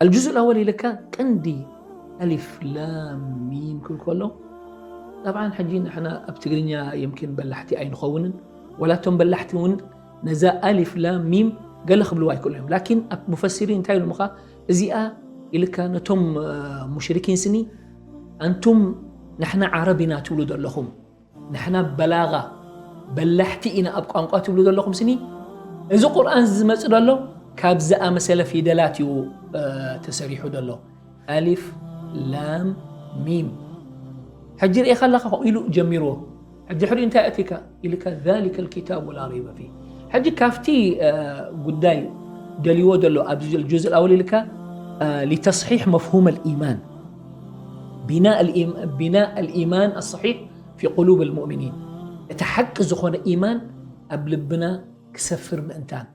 الجزء الأول ኢልካ ቀንዲ ኣሊፍ ላም ሚም ክብል ከሎ፣ ጠብዓን ሕጂ ንሕና ኣብ ትግርኛ የምኪን በላሕቲ ኣይንኸውንን፣ ወላ እቶም በላሕቲ እውን ነዛ ኣሊፍ ላም ሚም ገለ ክብልዋ ኣይክእሉ እዮም። ላኪን ኣብ ሙፈሲሪን እንታይ ኢሎምኻ? እዚኣ ኢልካ ነቶም ሙሽሪኪን ስኒ፣ ኣንቱም ንሕና ዓረብ ኢና ትብሉ ዘለኹም፣ ንሕና በላጋ በላሕቲ ኢና ኣብ ቋንቋ ትብሉ ዘለኹም ስኒ፣ እዚ ቁርኣን ዝመጽእ ዘሎ ካብ ዝኣመሰለ ፊደላት እዩ ተሰሪሑ ዘሎ። ኣሊፍ ላም ሚም። ሕጂ ርኢኻ ኣለኻ፣ ከምኡ ኢሉ ጀሚርዎ። ሕጂ ድሕሪኡ እንታይ ኣእቲካ ኢልካ ذلك الكتاب لا ريب فيه። ሕጂ ካብቲ ጉዳይ ደልይዎ ዘሎ ኣብዚ الجزء الأول ኢልካ لتصحيح مفهوم الإيمان، بناء الإيمان، بناء الإيمان الصحيح في قلوب المؤمنين، እቲ ሓቂ ዝኾነ ኢማን ኣብ ልብና ክሰፍር ምእንታን።